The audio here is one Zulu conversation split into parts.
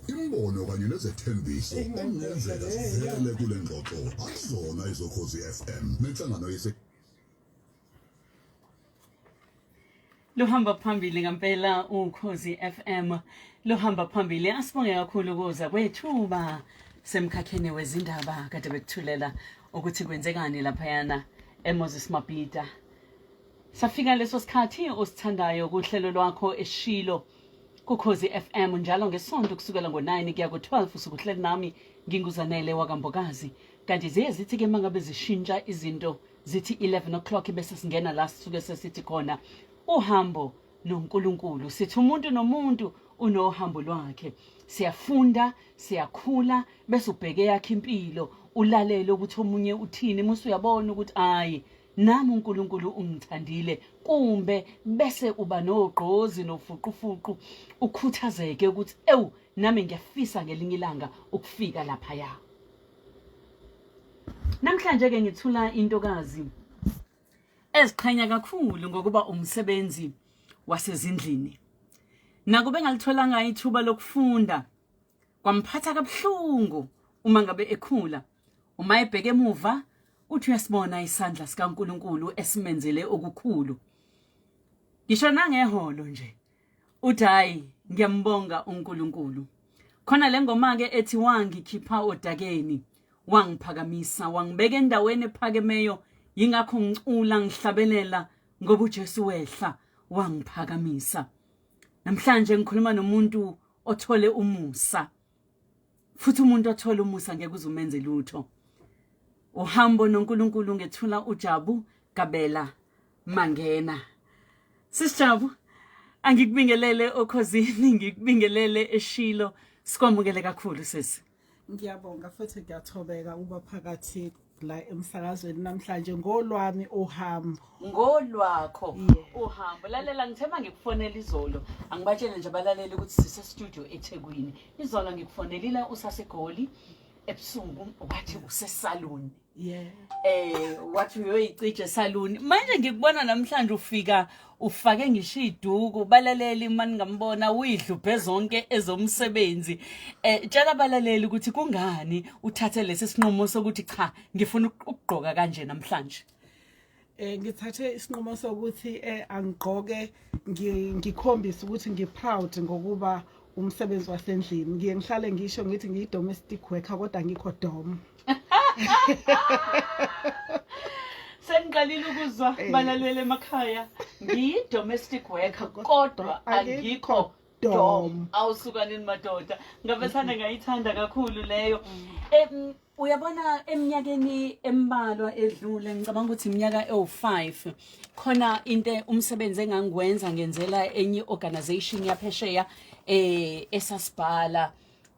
Imbono kanye nezethembiso okungenzeka zivele kule ngxoxo akuzona ezoKhozi FM nenhlangano yese Luhamba phambili ngampela uKhozi FM luhamba phambili. Asibonge kakhulu ukuza kwethuba semkhakheni wezindaba kade bekuthulela ukuthi kwenzekani laphayana eMoses Mabhida. Safika leso sikhathi osithandayo kuhlelo lwakho eshilo kuKhozi FM njalo ngesonto kusukela ngo-9 kuya ku-12 usuke uhleli nami nginguzanele wakambokazi. Kanti ziye zithi ke mangabe zishintsha izinto zithi 11 o'clock bese singena la sisuke sesithi khona uhambo noNkulunkulu. Sithi umuntu nomuntu unohambo lwakhe. Siyafunda, siyakhula bese ubheke yakhe impilo, ulalele ukuthi omunye uthini, musu uyabona ukuthi ayi nami uNkulunkulu ungithandile, kumbe bese uba nogqozi nofuqufuqu ukhuthazeke ukuthi ewu nami ngiyafisa ngelinye ilanga ukufika laphaya. Namhlanje ke ngithula intokazi eziqhenya kakhulu ngokuba umsebenzi wasezindlini. Nakube engalitholanga ithuba lokufunda kwamphatha kabuhlungu uma ngabe ekhula. Uma ebheke emuva uthi uyasibona isandla sikaNkuluNkulu esimenzele okukhulu. Ngisho nangeholo nje uthi hayi ngiyambonga uNkulunkulu. Khona le ngoma ke ethi wangikhipha odakeni wangiphakamisa wangibeka endaweni ephakemeyo, yingakho ngicula ngihlabelela ngoba uJesu wehla wangiphakamisa. Namhlanje ngikhuluma nomuntu othole umusa, futhi umuntu othole umusa ngeke uze umenze lutho. Uhambo noNkulunkulu ngethula uJabu Gabela Mangena. Sisijabu, angikubingelele okhozini, ngikubingelele eshilo, sikwamukele kakhulu sisi. Ngiyabonga futhi ngiyathobeka ukuba phakathi la emsakazweni namhlanje ngolwami uhambo. Ngolwakho uhambo. Lalela, ngithema ngikufonela izolo, angibatshele nje abalaleli ukuthi sise studio eThekwini. Izolo ngikufonelile usaseGoli ebusuku, wathi usesaluni. Wathi uyoyicija esaluni. Manje ngikubona namhlanje ufika ufake ngisho iduku, balaleli uma ningambona uyidlubhe zonke ezomsebenzi. Tshela abalaleli ukuthi kungani uthathe lesi sinqumo sokuthi cha ngifuna ukugqoka kanje namhlanje. Ngithathe isinqumo sokuthi angigqoke ngikhombise ukuthi ngi-proud ngokuba umsebenzi wasendlini. Ngiye ngihlale ngisho ngithi ngiyi-domestic worker kodwa ngikho dom. Sengiqalile ukuzwa balaleli emakhaya, ngiyi-domestic worker kodwa angikho dom. Awusuka nini madoda, ngabe thanda ngayithanda kakhulu leyo. Uyabona eminyakeni embalwa edlule, ngicabanga ukuthi iminyaka ewu-5, khona into umsebenzi engangiwenza ngenzela enye organization yaphesheya esasibhala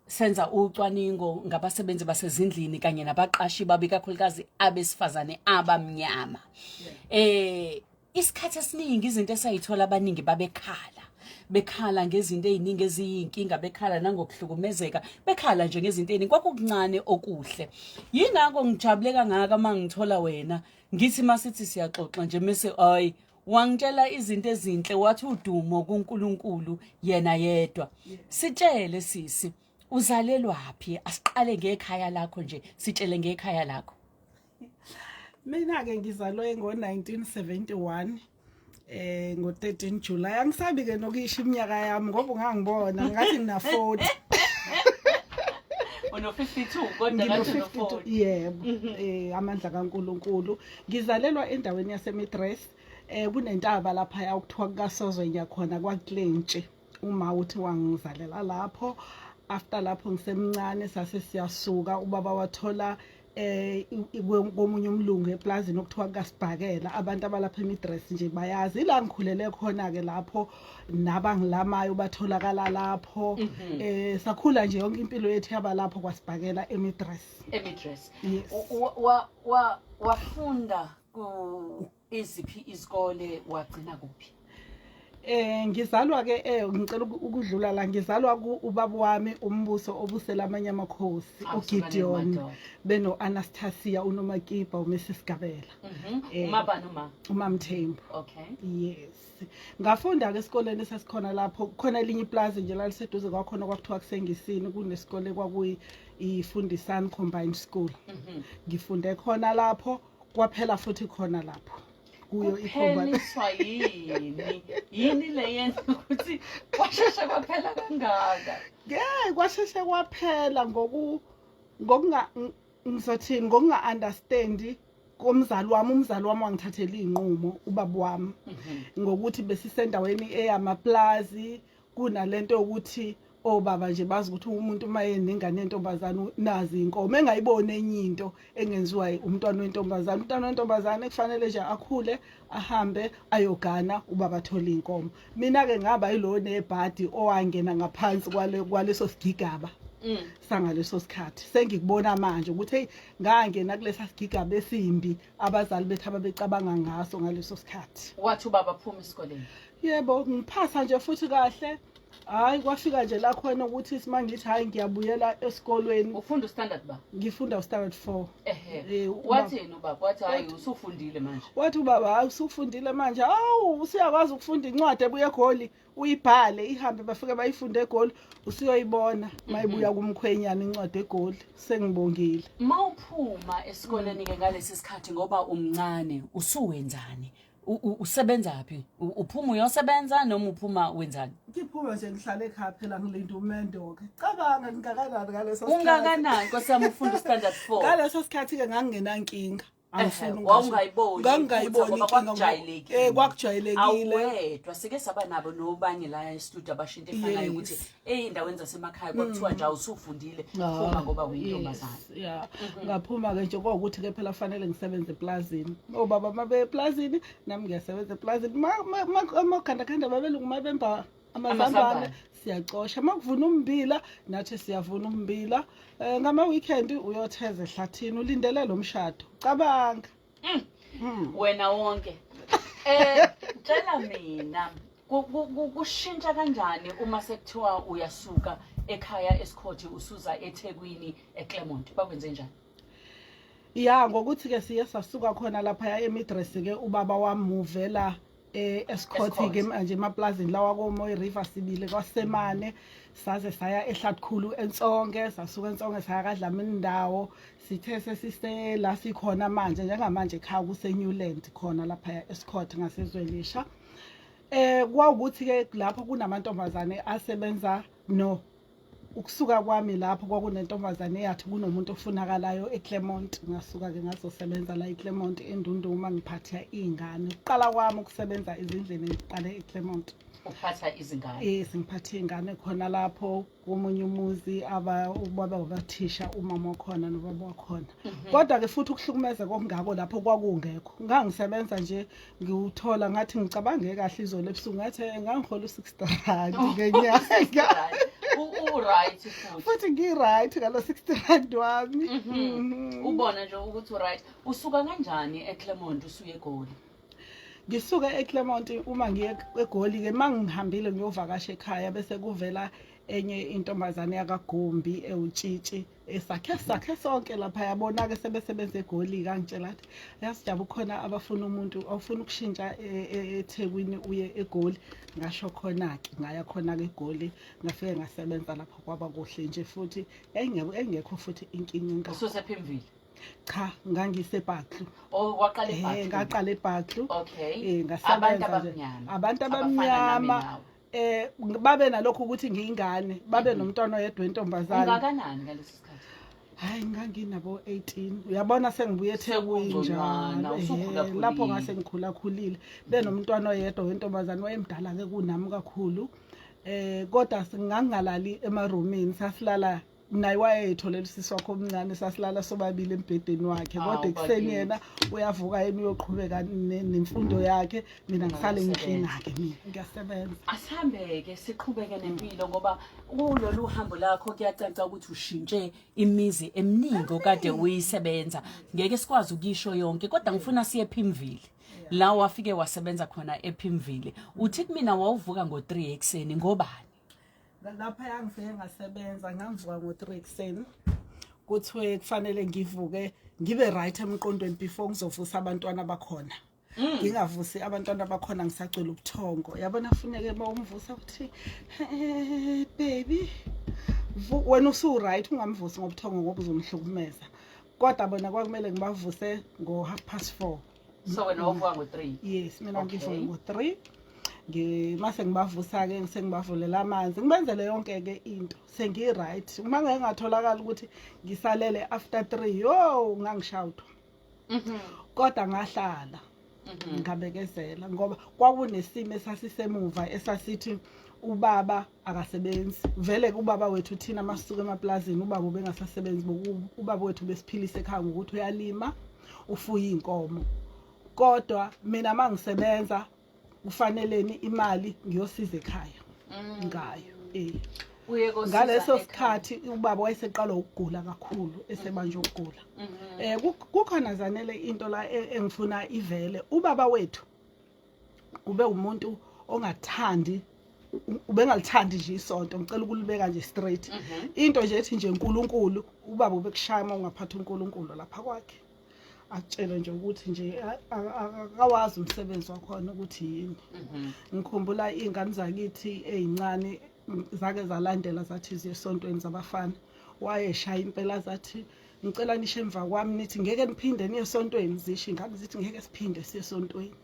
senza ucwaningo ngabasebenzi basezindlini kanye nabaqashi babi, ikakhulukazi abesifazane abamnyama. Isikhathi esiningi izinto esayithola abaningi babekhala, bekhala ngezinto eziningi eziyinkinga, bekhala nangokuhlukumezeka, bekhala nje ngezinto eziningi, kwakukuncane okuhle. Yingakho ngijabule kangaka uma ngithola wena, ngithi masithi siyaxoxa nje mase ayi wangitshela izinto ezinhle, wathi udumo kuNkulunkulu yena yedwa. Sitshele sisi, uzalelwaphi? Asiqale ngekhaya lakho nje, sitshele ngekhaya lakho. Mina-ke ngizalwe ngo-1971 ngo-13 July. Angisabi ke nokuyisho iminyaka yami ngoba ungangibona ngathi ngina 40. Uno 52 kodwa ngathi uno 40. Yebo, amandla kaNkuluNkulu. Ngizalelwa endaweni yaseMidrest. Kunentaba lapha okuthiwa kukaSozwenya khona kwaKlentshi. Uma uthi wangizalela lapho, after lapho ngisemncane sase siyasuka, ubaba wathola komunye umlungu eplazini okuthiwa kaSibhakela. Abantu abalapha eMidrest nje bayazi ila ngikhulele khona ke lapho, nabangilamayo batholakala lapho. Sakhula nje yonke impilo yethu yaba lapho kwaSibhakela eMidrest. eMidrest. Yes. Wafunda ku iziphi izikole, wagcina kuphi? Ngizalwa ke ngicela ukudlula la, ngizalwa ku ubaba wami umbuso obusela amanye amakhosi uGideon beno Anastasia uNomakipa uMrs Gabela. Umaba noma uMamthembu. Okay. Yes. Ngafunda ke esikoleni esasikhona lapho, khona elinye iplaza nje laliseduze kwakhona kwakuthiwa kusengisini, kunesikole kwakuyi iFundisani Combined School. Ngifunde khona lapho, kwaphela futhi khona lapho. Kuyo ikhomba. Kupheliswa yini? Yini le yenza ukuthi kwasheshe kwaphela kangaka? Ngeke kwasheshe kwaphela ngokunga ngizothini, ngokunga understand komzali wami. Umzali wami wangithathela izinqumo, ubaba wami, ngokuthi besisendaweni eyamaplazi, kunalento yokuthi obaba nje bazi ukuthi umuntu uma enengane yentombazane nazi inkomo, engayiboni enye into engenziwa umntwana wentombazane. Umntwana wentombazane kufanele nje akhule ahambe ayogana, ubaba athole inkomo. Mina ke ngaba yilo nebhadi owangena ngaphansi kwaleso sigigaba sangaleso sikhathi. Sengikubona manje ukuthi hey, ngangena kulesa sigigaba esimbi abazali bethu ababecabanga ngaso ngaleso sikhathi. Wathi ubaba phuma esikoleni? Yebo, ngiphasa nje futhi kahle. Hayi, kwafika nje la khona ukuthi simangithi hayi, ngiyabuyela esikolweni. Ufunda ustandard ba? Ngifunda ustandard 4. Ehe. Wathini ubaba? Wathi hayi, usufundile manje. Wathi ubaba hayi, usufundile manje. Hawu, usuyakwazi ukufunda incwadi ebuye eGoli, uyibhale ihambe bafike bayifunde eGoli, usuyoyibona mayibuya kumkhwenyana incwadi eGoli. Sengibongile. Mawuphuma esikoleni ke ngalesi sikhathi, ngoba umncane, usuwenzani? Usebenza phi? Uphuma uyosebenza noma uphuma wenzani? Ngiphuma nje ngihlale ekhaya phela, ngilinda umendo ke. Cabanga ngingakanani ngaleso sikhathi. Ungakanani nkosi yami ufunda standard 4? Ngaleso sikhathi ke ngangingenankinga. Angifuni. Wawungayiboni. Ngangingayiboni inkinga. Kwakujayelekile. Kwakujayelekile. Awedwa, sike saba nabo nobanye la e-studio abashinto efanayo ukuthi ey'ndaweni zasemakhaya kwakuthiwa nje awusufundile, phuma ngoba uyintombazane. Yes, yeah. Ngaphuma ke nje, kwawukuthi ke phela fanele ngisebenze eplazini. Obaba mabe eplazini, nami ngiyasebenza eplazini. Amakhandakhanda babelungu mabemba amazambane Amazambane. siyacosha, makuvuna ummbila nathi siyavuna ummbila. Ngama weekend uyotheza ehlathini ulindele lo mshado. Cabanga. Wena wonke. Tshela mina, kushintsha kanjani uma sekuthiwa uyasuka ekhaya eSikhothi usuza eThekwini eClermont? Bakwenze njani? Ya, ngokuthi ke siye sasuka khona lapha eMidress ke, ubaba wamuvela eScott ke manje emaplazini lawa koMoy River, sibile kwasemane, saze saya eHlatkhulu eNsonke, sasuka eNsonke saya kaDlamini ndawo. Sithe sesise la sikhona manje, njengamanje ekhaya kuse Newland khona lapha eScott ngasezwelisha. Kwawukuthi ke lapho kunamantombazane asebenza no ukusuka kwami lapho kwakunentombazane eyathi kunomuntu ofunakalayo eClermont. Ngasuka ke ngazosebenza la eClermont eNdunduma, ngiphatha izingane. Ukuqala kwami ukusebenza ezindlini ngiqale eClermont. Uphatha izingane? Sengiphatha izingane khona lapho komunye umuzi, aba ubaba wabathisha, umama wakhona nobaba wakhona. Kodwa ke futhi ukuhlukumeza kokungako lapho kwakungekho. Ngangisebenza nje ngiwuthola, ngathi ngicabange kahle izolo ebusuku, ngathi ngangihola u60 rand ngenyanga. U-right futhi? Futhi ngi-right ngalo 60 rand wami. Ubona nje ukuthi u-right. Usuka kanjani eClermont usuye eGoli? Ngisuka eClermont uma ngiye eGoli ke, mangihambile ngiyovakasha ekhaya, bese kuvela enye intombazane yakaGumbi ewutshitshi esakhe sakhe sonke lapha, yabona ke sebesebenza eGoli, kangitshela athi yasijaba khona abafuna umuntu ofuna ukushintsha eThekwini uye eGoli. Ngasho khona ke, ngaya khona ke eGoli, ngafike ngasebenza lapho, kwaba kuhle nje futhi engekho futhi inkinga engako. UsusePimville? Cha, ngangiseBhaklu. Oh, waqala eBhaklu. Ngaqala eBhaklu. Abantu Ngasebenza nje. abamnyama. Abantu Abafana nami abamnyama. nawe. Babe nalokho ukuthi ngiyingane, babe nomntwana oyedwa wentombazane. Ungakanani ngalesi sikhathi? Hayi, nganginabo 18, uyabona sengibuye eThekwini Sekungconywana, njalo. usukhulakhulile. Lapho ngase ngikhulakhulile, benomntwana oyedwa wentombazane, wayemdala ke kunami kakhulu. Kodwa singangalali emarumini, sasilala Naye wayeyitholela usisi wakhe omncane, sasilala sobabili embhedeni wakhe. Kodwa ekuseni yena uyavuka, yena uyoqhubeka nemfundo yakhe, mina ngisale ngiklina-ke, mina ngiyasebenza. Asihambe-ke siqhubeke nempilo, ngoba kulolu hambo lakho kuyacaca ukuthi ushintshe imizi eminingi okade uyisebenza. Ngeke sikwazi ukuyisho yonke, kodwa ngifuna siye ePimville, la wafike wasebenza khona ePimville. Uthi kumina wawuvuka ngo-3 ekuseni, ngobani? Lapha yangifike ngasebenza, ngangivuka ngo-3 ekuseni. Kuthiwe kufanele ngivuke ngibe right emqondweni before ngizovusa abantwana bakhona. Ngingavusi abantwana bakhona ngisagcwele ubuthongo, yabona. Funeke uma umvusa uthi, "Baby, wena usu-right." Ungamvusi ngobuthongo ngoba uzomhlukumeza. Kodwa bona kwakumele ngibavuse ngo-4:30. So wena wavuka ngo-3? Yes, mina ngivuke ngo-3. Mase ngibavusa-ke, sengibavulela amanzi, ngibenzele yonke-ke into, sengi-right. Uma ngeke ngatholakala ukuthi ngisalele after 3, yo, ngangishawudwa. Kodwa ngahlala ngabekezela, ngoba kwakunesimo esasisemuva esasithi ubaba akasebenzi vele. Ubaba wethu, thina masisuka emaplazini, ubaba ubengasasebenzi. Ubaba wethu besiphilisa ekhaya ngokuthi uyalima, ufuye iy'nkomo. Kodwa mina mangisebenza kufaneleni imali ngiyosiza ekhaya ngayo, eh. Uye kosiza Ngaleso ekhaya. sikhathi ubaba wayeseqala ukugula kakhulu, esebanjwe ukugula. Kukhona, Zanele, into la engifuna ivele. Ubaba wethu ube umuntu ongathandi, ubengalithandi nje isonto, ngicela ukulibeka nje straight. Into nje ethi nje uNkulunkulu, ubaba ubekushaya uma ungaphatha uNkulunkulu lapha kwakhe, akutshele nje ukuthi nje akawazi umsebenzi wakhona ukuthi yini. Ngikhumbula iy'ngane zakithi ey'ncane zake zalandela, zathi ziye esontweni zabafana, wayeshaya impela. Zathi, "Ngicela nisho emva kwami, nithi ngeke niphinde niye esontweni." Zisho ingane zithi, "Ngeke siphinde siye esontweni."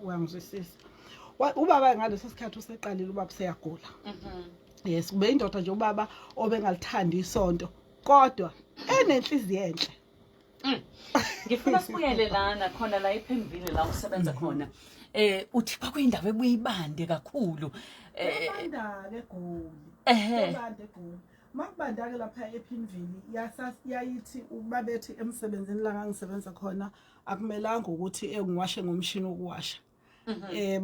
Uyangizwisisa? Ubaba ngaleso sikhathi useqalile, ubaba useyagula. Yes, kube indoda nje ubaba obengalithandi isonto, kodwa enenhliziyo enhle. Ngifuna sibuyele lana khona la ePimville, la usebenza khona. Uthi kwakuyindawo ebuyibande kakhulu. Kubanda-ke eGoli. Kubanda eGoli. Makubanda-ke lapha ePimville, yayithi babethi emsebenzini la ngangisebenza khona akumelanga ukuthi ngiwashe ngomshini wokuwasha.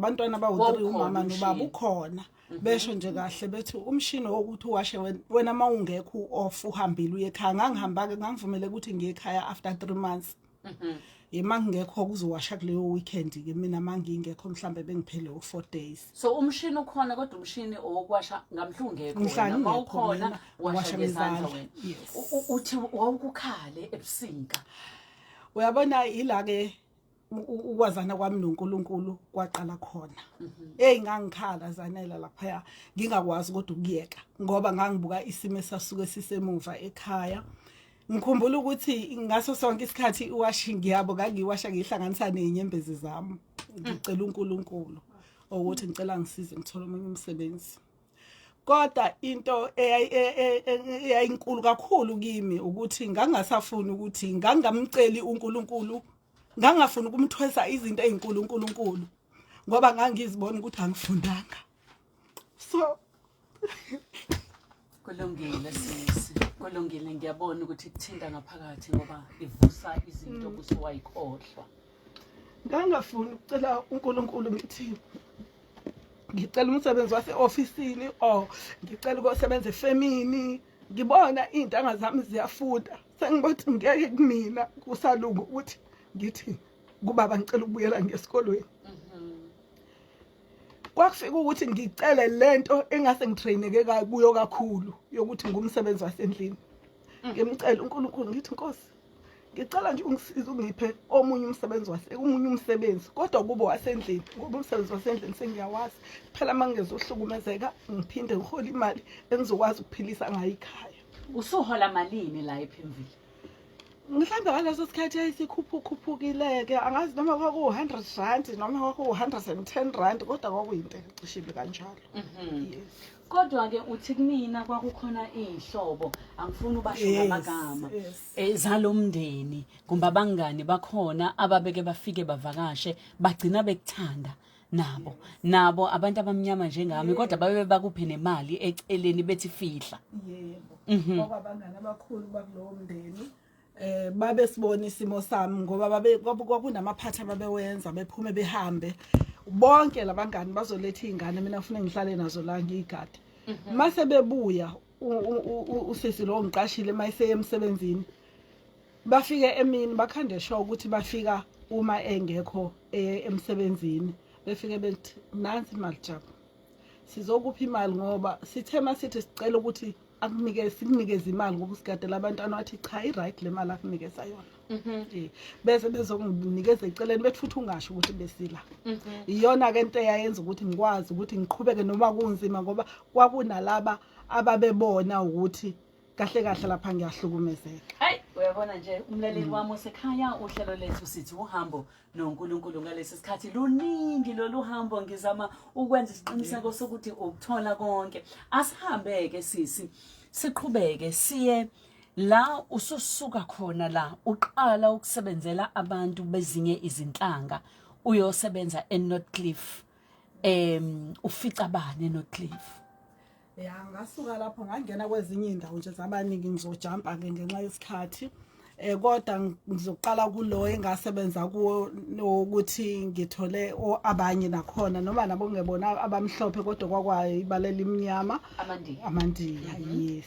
Bantwana bawu-3, Wawukhona umama nobaba. Umshini. Ukhona. Besho nje kahle bethi umshini wokuthi uwashe wena uma ungekho, u-off, uhambile uye ekhaya. Ngangihamba-ke, ngangivumele ukuthi ngiye ekhaya after 3 months. Yima ngingekho kuzowasha kuleyo weekend-ke, mina uma ngingekho mhlambe bengiphele u-4 days. So umshini ukhona, kodwa umshini owokuwasha ngamhla ungekho Mhla wena. ngingekho Mawukhona mina, washa ngiwasha ngezandla ngezandla. wena. Yes. Uthi wawukukhale ebusika. Uyabona, ila-ke ukwazana kwami noNkulunkulu kwaqala khona. Hey, ngangikhala, Zanela, laphaya, ngingakwazi kodwa ukuyeka, ngoba ngangibuka isimo esasuke sisemuva ekhaya. Ngikhumbula ukuthi ngaso sonke isikhathi iwashing yabo ngangiwasha ngihlanganisa nezinyembezi zami, ngicela uNkulunkulu ukuthi ngicela ngisize ngithole omunye umsebenzi. Kodwa into eyayinkulu kakhulu kimi ukuthi ngangasafuni ukuthi ngangamceli uNkulunkulu, ngangafuni ukumthwesa izinto ezinkulu uNkulunkulu, ngoba ngangizibona ukuthi angifundanga, so Kulungile sisi, kulungile. Ngiyabona ukuthi kuthinta ngaphakathi, ngoba ivusa izinto kusuwayikhohlwa. Ngangafuni ukucela uNkulunkulu ngithi ngicela umsebenzi wase-ofisini or ngicela ukuyosebenza efemini, ngibona iy'ntanga zami ziyafunda, sengibona ngeke kumina kusalunga ukuthi ngithi kubaba ngicela ukubuyela ngesikolweni. Kwakufika ukuthi ngicele lento engase ngitraineke kuyo kakhulu, yokuthi ngumsebenzi wasendlini. Ngimcela uNkulunkulu ngithi, "Nkosi, ngicela nje ungisize, ungiphe omunye umsebenzi wase omunye umsebenzi, kodwa kube wasendlini, ngoba umsebenzi wasendlini sengiyawazi phela. Uma ngizohlukumezeka ngiphinde ngihole imali engizokwazi ukuphilisa ngayo ikhaya." Usuhola malini la ePimville? Mhlawumbe ngaleso sikhathi yayisikhuphukhuphukile-ke, angazi noma kwakuwu-R100 noma kwakuwu-R110, kodwa kwakuyinto ecishile kanjalo. Yes. Kodwa-ke uthi kumina kwakukhona iy'hlobo, angifuni ubasho ngamagama, zalo mndeni kumbe abangani bakhona ababeke bafike bavakashe, bagcina bekuthanda. nabo. Nabo abantu abamnyama njengami, kodwa babe bakuphe nemali eceleni bethi fihla. Yebo. Kwabangani abakhulu bakulowo mndeni babe sibona isimo sami, ngoba babe kwakunamaphathi ababewenza, bephume behambe bonke labangani bazoletha izingane, mina ngifuna ngihlale nazo la ngiyigade. Mase bebuya, usisi lo ngiqashile mayiseye emsebenzini, bafike emini, bakhande sure ukuthi bafika uma engekho emsebenzini, befike bethi, "Nansi imali, Jabu, sizokupha imali ngoba sithe masithi sicela ukuthi akunike, sikunikeze imali ngoba usigadela abantwana." Wathi, "Cha, i-right le mali akunikeza yona." Bese bezonginikeza eceleni, bethi futhi ungasho ukuthi besila. Iyona-ke into eyayenza ukuthi ngikwazi ukuthi ngiqhubeke noma kunzima, ngoba kwakunalaba ababebona ukuthi kahle kahle lapha ngiyahlukumezeka. Hayi, uyabona nje, umlaleli wami osekhaya, uhlelo lethu sithi uhambo noNkulunkulu. Ngalesi sikhathi luningi lolu hambo, ngizama ukwenza isiqiniseko sokuthi ukuthola konke. Asihambe-ke sisi, siqhubeke siye la ususuka khona, la uqala ukusebenzela abantu bezinye izinhlanga, uyosebenza eNorthcliffe. Ufica bani eNorthcliffe? Ya, ngasuka lapho ngangena kwezinye iy'ndawo nje zabaningi. Ngizojampa-ke ngenxa yesikhathi, kodwa ngizoqala kulo engasebenza kuwo ukuthi ngithole abanye nakhona, noma nabo kungebona abamhlophe, kodwa kwakwayo ibala elimnyama. Amandiya. Amandiya, yes.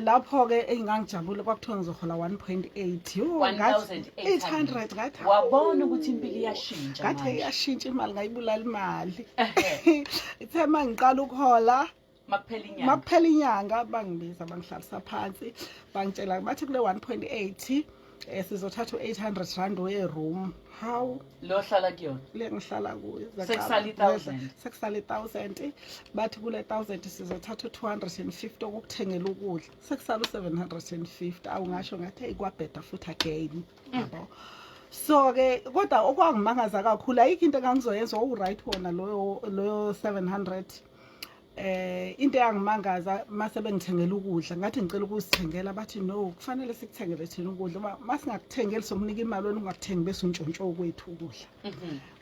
Lapho ke engangijabule, kwakuthiwa ngizohola 1.8. Yo, ngathi 1800. 800, ngathi Wabona ukuthi impilo iyashintsha ngathi manje. Iyashintsha imali, ngayibulala imali. Ithe mangiqala ukuhola, Makuphela inyanga, makuphela inyanga, bangibiza, bangihlalisa phansi, bangitshela, bathi kule 1.8 sizothatha u800 rand we room. How? Lo hlala kuyona. Le ngihlala kuyo. Sekusala i-1000. Sekusala i-1000. Bathi kule 1000 sizothatha u250 okukuthengela ukudla, sekusala u750. Awungasho, ngathi, "Hey, kwabheda futhi again," yabo. So ke kodwa okwangimangaza kakhulu, ayikho into engangizoyenza, owu-right wona loyo 700. Into eyangimangaza, mase bengithengela ukudla, ngathi ngicela ukuzithengela, bathi, "No, kufanele sikuthengele thina ukudla, uma masingakuthengeli sokunika imali, wena ungakuthengi bese untshontsho kwethu ukudla."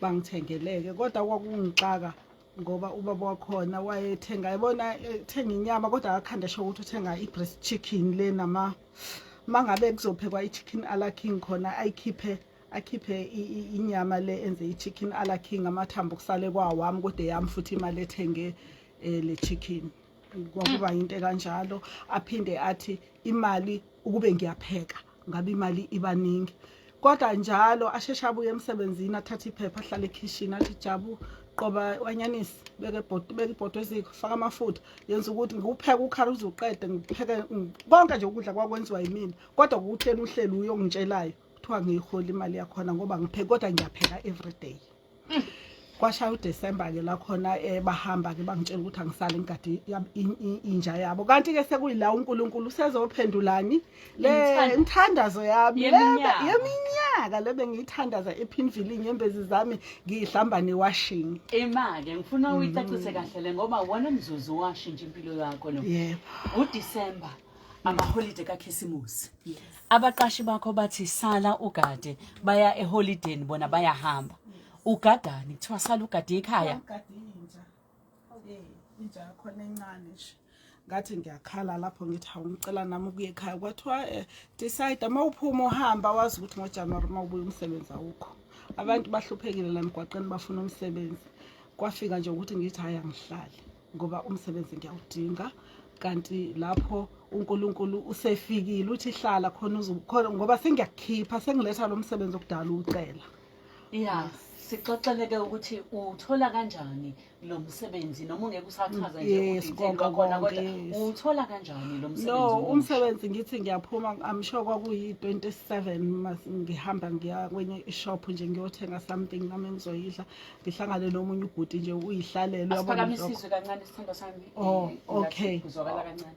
Bangithengeleke, kodwa kwakungixaka ngoba ubaba wakhona wayethenga, yabona, ethenga inyama, kodwa akakhanda sho ukuthi uthenga i-breast chicken le, nama mangabe kuzophekwa i-chicken ala king khona, ayikhiphe, akhiphe inyama le, enze i-chicken ala king, amathambo kusale kwawami, kodwa eyami futhi imali ethenge le chicken. Kwakuba into ekanjalo. Aphinde athi imali ukube ngiyapheka ngabe imali ibaningi, kodwa njalo asheshe abuye emsebenzini, athathe iphepha, ahlale ekhishini, athi, "Jabu, qoba wanyanisi, beke ibhodo, beke ibhodo eziko, faka amafutha, yenza ukuthi ngiwupheke ukhari uzuqede, ngipheke konke nje." Ukudla kwakwenziwa yimina, kodwa kukuhleli uhleli uyongitshelayo, kuthiwa ngiyihola imali yakhona ngoba ngipheke, kodwa ngiyapheka every day. Kwashaya uDecember ke la khona bahamba ke, bangitshela ukuthi angisale ngigadi inja yabo. Kanti ke sekuyila uNkulunkulu usezophendulani le imthandazo yami le Yeminyaka. Yeminyaka le bengiyithandaza ePinville, inyembezi zami ngiyihlamba newashing. Ima-ke, ngifuna uyicacise kahle le, ngoba wona mzuzu washintsha impilo yakho lo. Yebo. UDisemba, amaholide kaKhisimusi, abaqashi bakho bathi sala ugade, baya eholideni bona, bayahamba. Ugadani? Kuthiwa sala ugade ekhaya. Ngigade inja, inja yakhona encane nje. Ngathi ngiyakhala lapho, ngithi, "Hawu, ngicela nami ukuya ekhaya." Kwathiwa, "Decide, uma uphuma uhamba, wazi ukuthi ngoJanuwari uma ubuya umsebenzi awukho, abantu bahluphekile la emgwaqeni, bafuna umsebenzi." Kwafika nje ukuthi ngithi, "Hhayi, angihlali ngoba umsebenzi ngiyawudinga." Kanti lapho uNkulunkulu usefikile, uthi, "Hlala khona khona ngoba sengiyakukhipha, sengiletha lo msebenzi okudala ucela." Ya, sixoxeleke ukuthi uthola kanjani lo msebenzi, noma ungeke usachaza nje Yes, u-detail konke, wakhona, konke, kodwa yes. uwuthola kanjani lo msebenzi No, omusha? umsebenzi, ngithi ngiyaphuma, I'm sure kwakuyi-27, ngihamba ngiya kwenye ishop nje ngiyothenga something nami engizoyidla, ngihlangane nomunye ubhuti nje uyihlalele, uyabona Asiphakamise lokho. izwi kancane, sithandwa sami. Oh, Ngathi okay. kuzwakala kancane.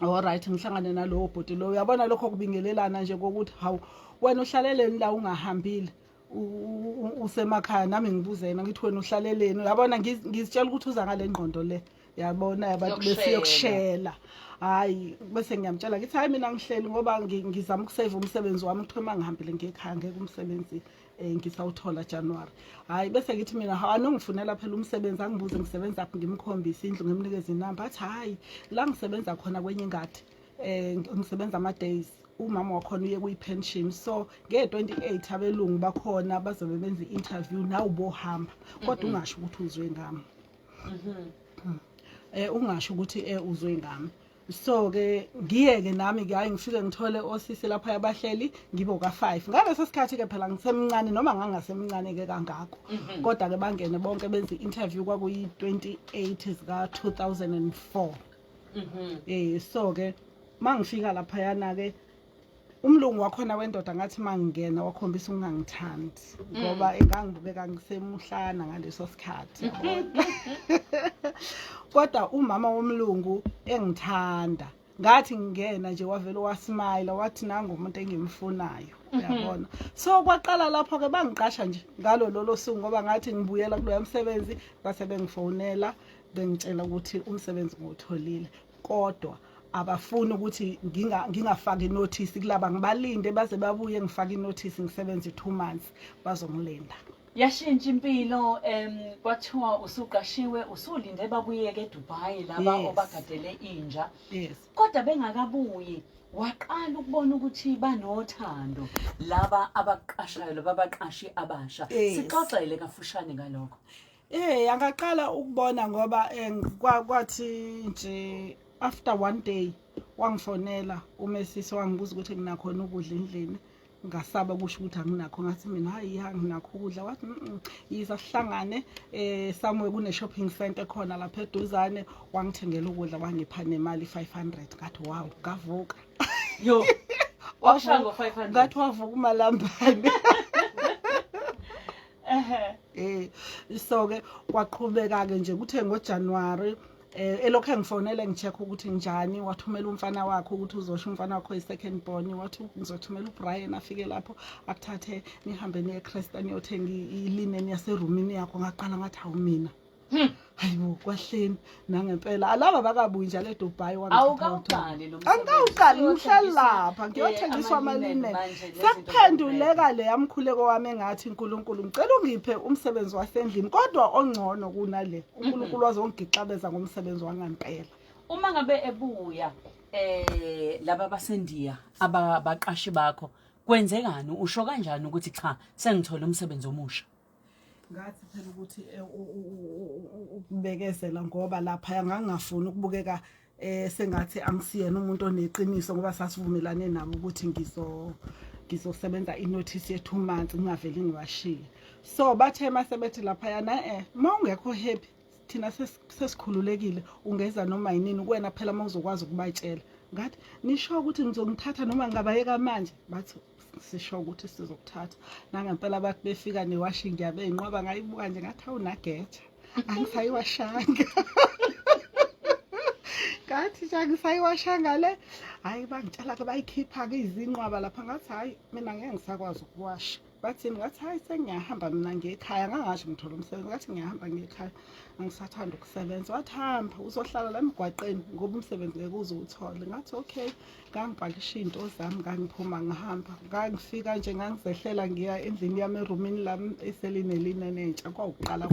All right, ngihlangane nalowo bhuti lo, uyabona lokho kubingelelana nje kokuthi, "Hawu, wena uhlaleleni la ungahambile, usemakhaya?" Nami ngibuze yena, ngithi, "Wena uhlaleleni?" Uyabona, ngizitshela ukuthi uza ngale ngqondo le. Yabona abantu besiyokushela. Hayi, bese ngiyamtshela ngithi hayi mina ngihleli ngoba ngizama ukusave umsebenzi wami, kuthiwa uma ngihambile ngekhaya ngeke umsebenzi ngisawuthola January. Hayi, bese ngithi mina hawu anongifunela phela umsebenzi, angibuze ngisebenza phi, ngimkhombise indlu, ngimnikeze inamba, athi hayi la ngisebenza khona kwenye ingadi, ngisebenza ama days, umama wakhona uye kuyi-pension, so nge-28 abelungu bakhona bazobe benza i-interview, nawe ubohamba kodwa ungasho ukuthi uzwe ngami. Ungasho ukuthi uzwe ngami. So ke ngiyeke nami ke, hayi ngifike ngithole osisi lapha abahleli, ngibo ka-5 ngaleso sikhathi ke, phela ngisemncane, noma ngangasemncane ke kangako, kodwa ke bangene bonke benza i-interview, kwakuyi-28 zika 2004. So ke mangifika laphayana ke, umlungu wakhona wendoda, ngathi mangingena wakhombisa ukungangithandi ngoba engangibukeka ngisemuhlana ngaleso sikhathi, yabona, kodwa umama womlungu engithanda. Ngathi ngingena nje wavele wasmile, wathi nangu umuntu engimfunayo, uyabona. So kwaqala lapho ke, bangiqasha nje ngalo lolo suku, ngoba ngathi ngibuyela kuloya msebenzi base bengifonela bengitshela ukuthi umsebenzi ngiwutholile, kodwa abafuni ukuthi ngingafaki inotice kulaba, ngibalinde baze babuye ngifake inotice, ngisebenze 2 months, bazongilinda. Yashintsha impilo, kwathiwa usuqashiwe, usulinde babuyeke eDubai laba obagadele inja. Kodwa bengakabuyi waqala ukubona ukuthi banothando laba abaqashayo, laba abaqashi abasha. Sixoxele kafushane ngalokho. Angaqala ukubona ngoba kwathi nje after one day wangifonela umesisi, wangibuza ukuthi nginakhona ukudla endlini. Ngasaba kusho ukuthi anginakho, ngathi mina hayi ya nginakho ukudla. Wathi yiza sihlangane somewhere kune shopping center khona lapha eduzane. Wangithengela ukudla, wangipha nemali 500. Ngathi wow, ngavuka. Yo, washaya ngo 500. Ngathi wavuka umalambane. So ke kwaqhubeka ke nje, kuthe ngoJanuary elokho engifonele ngicheck ukuthi njani, wathumela umfana wakhe ukuthi uzosho, umfana wakhe oyi-second born, wathi ngizothumela uBrian afike lapho akuthathe nihambe niye eCresta niyothenga ilinen yaserumini yakho. Ngaqala ngathi hawu mina, hayibo, kwahleni nangempela alaba bakabuyi njalo eDubai. Awukawuqali lo msebenzi. Angikawuqali, ngihleli lapha ngiyothengiswa amalinen amalinen. Manje nezinto. Sekuphenduleka le yamkhuleko wami engathi uNkulunkulu ngicela ungiphe umsebenzi wasendlini kodwa ongcono kunale. uNkulunkulu wazongigixabeza ngomsebenzi wangempela. Uma ngabe ebuya laba basendiya abaqashi bakho, kwenzekani? Usho kanjani ukuthi cha, sengithola umsebenzi omusha? Ngathi phela ukuthi ukubekezela, ngoba lapha ngangingafuni ukubukeka sengathi angisiyena umuntu oneqiniso, ngoba sasivumelane nabo ukuthi ngizosebenza inotice ye 2 months, ngingaveli ngiwashiye. So bathe mase bethi laphayana uma ungekho happy, thina sesikhululekile, ungeza noma yinini kuwena phela uma uzokwazi ukubatshela. Ngathi nisho ukuthi ngizongithatha noma ngingabayeka manje? Bathi sisho ukuthi sizokuthatha. Nangempela bathi befika newashing yabe inqwaba, ngayibuka nje ngathi awunageja, angisayiwashanga. Ngathi nje angisayiwashanga le. Hhayi, bangitshela-ke bayikhipha-ke izinqwaba lapha. Ngathi hhayi mina ngeke ngisakwazi ukuwasha. Bathini? Ngathi hayi sengiyahamba mina ngekhaya. Ngangasho ngithola umsebenzi, ngathi ngiyahamba ngekhaya, angisathanda ukusebenza. Wathi hamba, uzohlala la emgwaqeni ngoba umsebenzi ngeke uze uwuthole. Ngathi okay, ngangipakisha iy'nto zami, ngangiphuma ngihamba. Ngangifika nje ngangizehlela ngiya endlini yami, erumini lami eselinelinene entsha, kwawukuqala.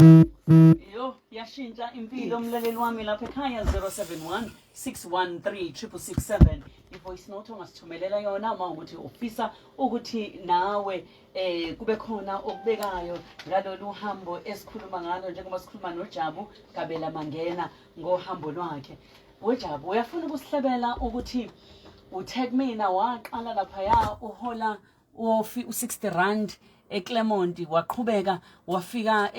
Yo, yashintsha impilo mlaleli wami lapha ekhaya. 071 613 6667 i-voice note ongasithumelela yona uma ukuthi ufisa ukuthi nawe kube khona okubekayo ngalolu hambo esikhuluma ngalo, njengoba sikhuluma noJabu Kabela Mangena ngohambo lwakhe. WeJabu, uyafuna ukusihlebela ukuthi uthe kumina waqala laphaya uhola wofi u60 rand eClermont, waqhubeka wafika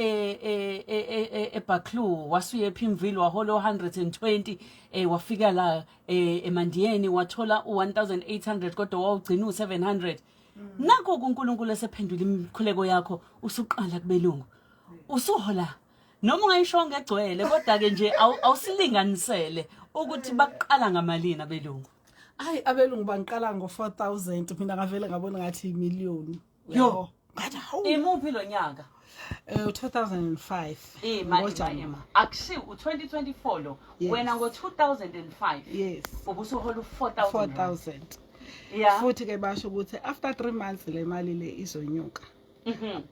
eBuccleuch, wasuye ePimville wahola 120, wafika la eMandiyeni wathola u1800, kodwa wawugcina u700. Nakho uNkulunkulu esephendula imikhuleko yakho, usuqala kubelungu, usuhola noma ungayisho ngegcwele, kodwa ke nje awusilinganisele ukuthi baqala ngamalini abelungu. Hayi, abelungu bangiqala ngo-4000, mina ngavele ngabona ngathi imiliyoni. Yo. Ngathi hawu. Imuphi lo nyaka? 2005. Ima, ima, ngoJanuwari. ima. Akusiwo u-2024 lo. Yes. Wena ngo-2005 Yes. ubusuhola u-4000. 4000. Yeah. Futhi ke basho ukuthi after 3 months le mali le izonyuka.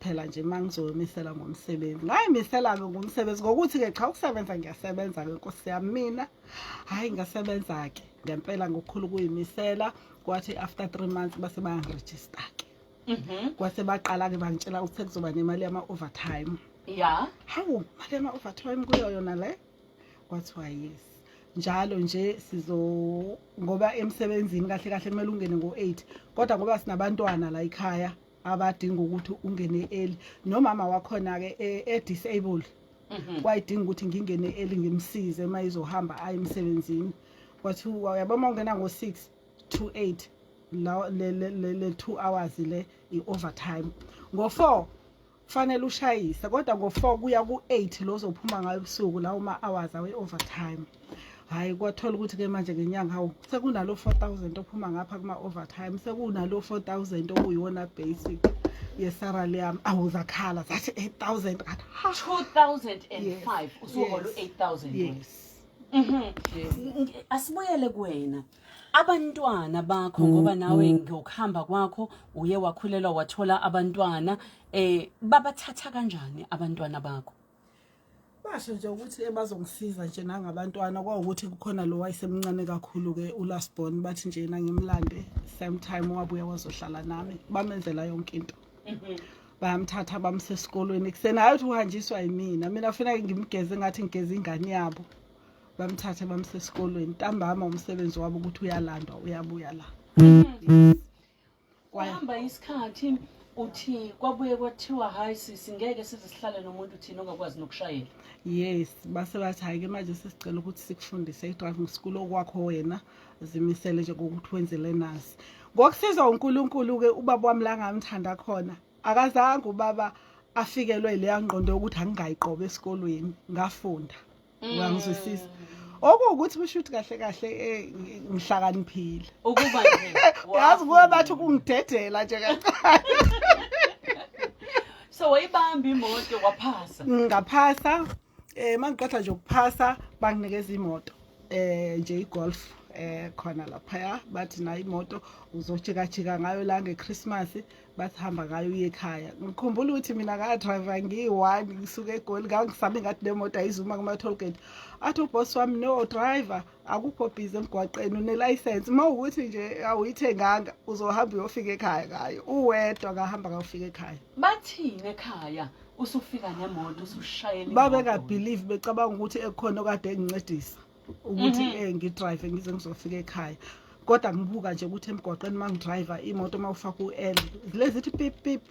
Phela nje mangizomisela ngomsebenzi. Ngayimisela ke ngomsebenzi ngokuthi ke cha, ukusebenza ngiyasebenza ke, Nkosi yami mina. Hayi, ngasebenza ke ngempela ngokukhulu kuyimisela, kwathi after 3 months base bayangiregister ke. Kwase baqala ke bangitshela ukuthi sekuzoba nemali yama overtime. Hawu, mali yama overtime kuyo yona le? Kwathiwa yes. Njalo nje sizo ngoba emsebenzini kahle kahle kumele ungene ngo-8, kodwa ngoba sinabantwana la ekhaya abadinga ukuthi ungene early, nomama wakhona-ke e-disabled, kwayidinga ukuthi ngingene early ngimsize uma izohamba aye emsebenzini. Kwathiwa uyabo uma ungena ngo-6 to 8, la le 2 hours le i-overtime, ngo-4 kufanele ushayise, kodwa ngo-4 kuya ku-8 lo ozophuma ngayo ebusuku, lawo ma-hours awe-overtime. Hhayi, kwathola ukuthi-ke manje ngenyanga, hawu, sekunalo 4000 ophuma ngapha kuma-overtime, sekunalo 4000 okuyiwona basic yesalary yami. Awu, zakhala zathi 8000, ngathi ha. 2005 usuhola u-8000. Yes. Asibuyele kuwena, abantwana bakho, ngoba nawe ngokuhamba kwakho uye wakhulelwa, wathola abantwana. Babathatha kanjani abantwana bakho? Basho nje ukuthi bazongisiza nje nangabantwana. Kwawukuthi kukhona lo wayesemncane kakhulu-ke, ulast born, bathi nje yena ngimlande same time wabuya wazohlala nami. Bamenzela yonke into, bayamthatha bamse esikolweni ekuseni, hayi ukuthi uhanjiswa yimina, mina kufuneka ngimgeze ngathi ngigeze ingane yabo. Bamthathe bamse esikolweni, ntambama umsebenzi wabo ukuthi uyalandwa, uyabuya la. Kwahamba isikhathi, uthi kwabuye kwathiwa hayi sisi, ngeke size sihlale nomuntu thina ongakwazi nokushayela. Yes, base bathi hhayi-ke manje sesicela ukuthi sikufundise i-driving school okwakho, wena zimisele nje ngokuthi wenze learners. Ngokusizwa uNkulunkulu-ke, ubaba wami la ngamthanda khona, akazange ubaba afikelwe leya ngqondo yokuthi angingayiqoba esikolweni, ngafunda. Uyangizwisisa? Okuwukuthi kusho ukuthi kahle kahle ngihlakaniphile. Ukuba nje yazi kuwe bathi ukungidedela nje kancane. So wayibamba imoto, waphasa? Ngaphasa. Mangiqeda nje ukuphasa banginikeza imoto, nje iGolf khona laphaya, bathi nayo imoto uzojika jika ngayo la ngeChristmas, bathi hamba ngayo uye ekhaya. Ngikhumbula ukuthi mina nga-driver ngiyi-one ngisuke eGoli, ngangisabe ngathi le moto ayizuma kuma-toll gate. Athi uboss wami, "No driver, akukho busy emgwaqeni, une-license, uma ukuthi nje awuyithenganga uzohamba uyofika ekhaya ngayo uwedwa." Ngahamba ngawufika ekhaya. Bathini ekhaya usufika nemoto, usushayela imoto? Babengabelieve, becabanga ukuthi ekhona okade engincedisa ukuthi ngidrive ngize ngizofika ekhaya, kodwa ngibuka nje ukuthi emgwaqeni uma ngidriver imoto, uma ufaka u-L lezi ithi pip pip.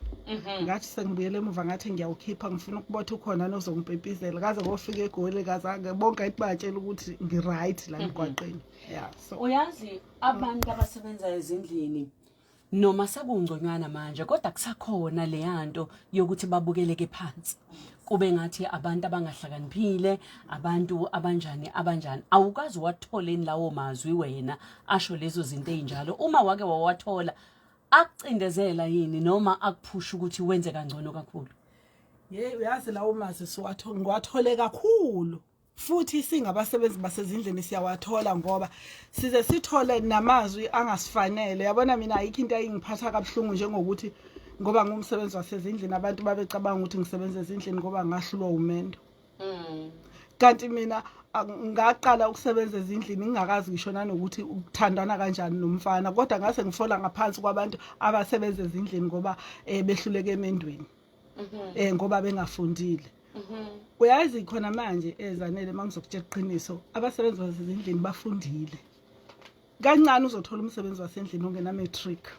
Ngathi sengibuyele emuva, ngathi ngiyawukhipha, ngifuna ukubotha ukhona nozongipepizela kaze ngofika eGoli, kazange bonke ayithi batshela ukuthi ngi-right la emgwaqeni, ya, so. Uyazi abantu abasebenza ezindlini, noma sekungconywana manje, kodwa kusakhona leyanto yokuthi babukeleke phansi, kube ngathi abantu abangahlakaniphile, abantu abanjani abanjani. Awukazi watholeni lawo mazwi wena asho lezo zinto ezinjalo? Uma wake wawathola, akucindezela yini noma akuphusha ukuthi wenze kangcono kakhulu? Ye, uyazi lawo mazwi siwathola, ngiwathole kakhulu, futhi singabasebenzi basezindlini siyawathola, ngoba size sithole namazwi angasifanele. Yabona, mina ayikho into ayingiphatha kabuhlungu njengokuthi ngoba ngumsebenzi wasezindlini abantu babecabanga ukuthi ngisebenza ezindlini ngoba ngahlulwa umendo, kanti mina ngaqala ukusebenza ezindlini ngingakazi ngisho nanokuthi ukuthandana kanjani nomfana, kodwa ngase ngifola ngaphansi kwabantu abasebenza ezindlini ngoba behluleke emendweni, ngoba bengafundile. Uyazi khona manje ezanele, mangizokutshela iqiniso, abasebenzi basezindlini bafundile. Kancane uzothola umsebenzi wasendlini ongena matric,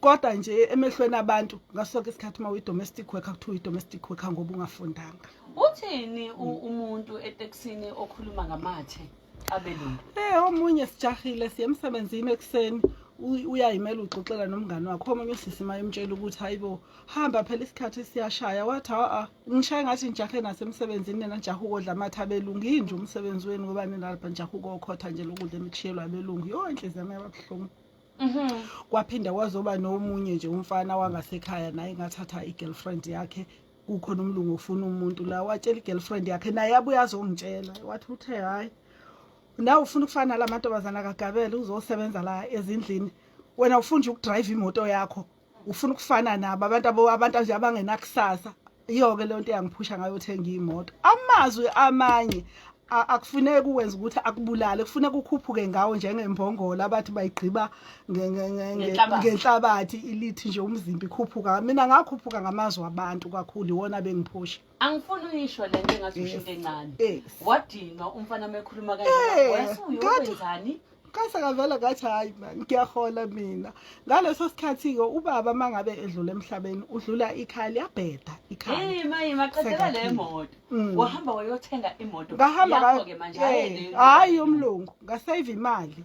kodwa nje emehlweni abantu ngaso sonke isikhathi uma uyi-domestic worker kuthiwa uyi-domestic worker ngoba ungafundanga. Uthini umuntu etekisini okhuluma ngamathe abelungu? Omunye sijahile siye emsebenzini ekuseni, uyayimela uxoxela nomngane wakhe. Omunye usisi mayemtshela ukuthi hayibo, hamba phela isikhathi siyashaya, wathi a ngishaye ngathi ngijahe nasemsebenzini, nina nijahe ukodla amathe abelungu, yini nje umsebenzi wenu ngoba nina lapha nijahe ukokhotha nje lokudla enikushiyelwa abelungu. Yo, inhliziyo yami yababuhlungu. Kwaphinde kwazoba nomunye nje umfana wangasekhaya naye, ngathatha i-girlfriend yakhe. Kukhona umlungu ofuna umuntu la, watshela i-girlfriend yakhe, naye yabuye azongitshela, wathi uthe hhayi, nawe ufuna ukufana nala mantombazana kaGabela, uzosebenza la ezindlini, wena ufuna nje ukudrayiva imoto yakho, ufuna ukufana nabo abantu abantu nje abangenakusasa. Iyo-ke leyo nto eyangiphusha ngayothenga imoto. Amazwi amanye akufuneki uwenze ukuthi akubulale, kufuneka ukhuphuke ngawo njengembongolo abathi bayigqiba ngenhlabathi, ilithi nje umzimba ikhuphuka. Mina ngakhuphuka ngamazwi abantu kakhulu, iwona bengiphusha. Angifuni uyisho le nto engathi usho into encane. Wadinwa umfana uma ekhuluma kanje, wasuyokwenzani? Ngase ngavela ngathi hayi man, ngiyahola mina. Ngaleso sikhathi-ke ubaba uma ngabe edlula emhlabeni, udlula ikhaya liyabheda ikhaya. Hey maye, maqedela le moto. Wahamba wayothenga imoto. Ngahamba Yakho-ke manje, hhayi leyo. Hhayi yomlungu, ngasave imali.